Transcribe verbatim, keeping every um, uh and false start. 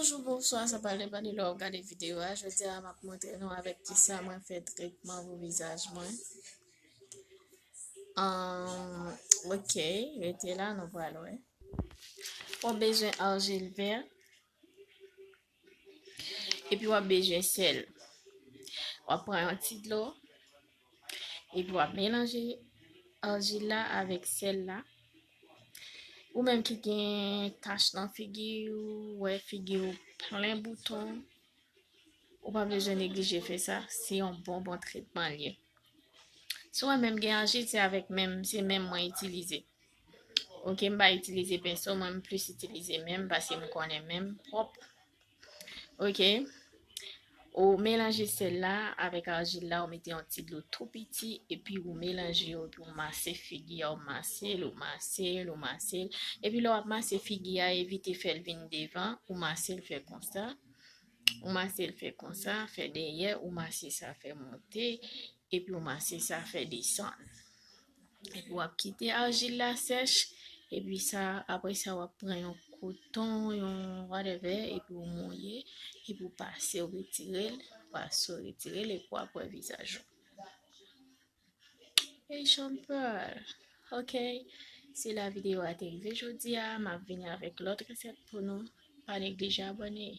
Bonjou, bonswa, sa pale pa de lè w ap gade videyo a. Jodi a, m ap montre nou avèk kisa mwen fè tretman pou vizaj mwen. Ahn, ok, rete la, nou pral wè. W ap bezwen aji vè, epi w ap bezwen sèl. W ap pran yon ti dlo, epi w ap melanje aji la avèk sèl la. Ou menm ki gen tach nan figi w, wè figi w plen bouton, ou pa bezwen neglije fè sa, se yon bon, bon tretman l ye. Si w wè menm gen aji, se avèk menm, se menm mwen itilize. Ok, m pa itilize penso, mwen m plis itilize menm, paske m konnen menm pwòp. Ok. Ou melanje sèl la avèk aji la, ou mete yon ti dlo tou piti, epi ou melanje yo, epi ou mase figi a, ou mase l, ou mase l, ou mase l. Epi lè w ap mase figi a, evite fè l vin devan, ou mase l fè konsa. Ou mase l fè konsa, fè dèyè, ou mase sa fè monte, epi ou mase sa fè desann. Epi w ap kite aji la sèch, epi sa, apre sa, w ap pran yon koton, yon whatever, epi w mouye, epi w pase w retire l, pase w retire l, epi w ap wè vizaj ou. Hey, Jean Paul. Ok, se la videyo a te rive jodi a, m ap vini avèk lòt resèt pou nou. Pa neglije abòne.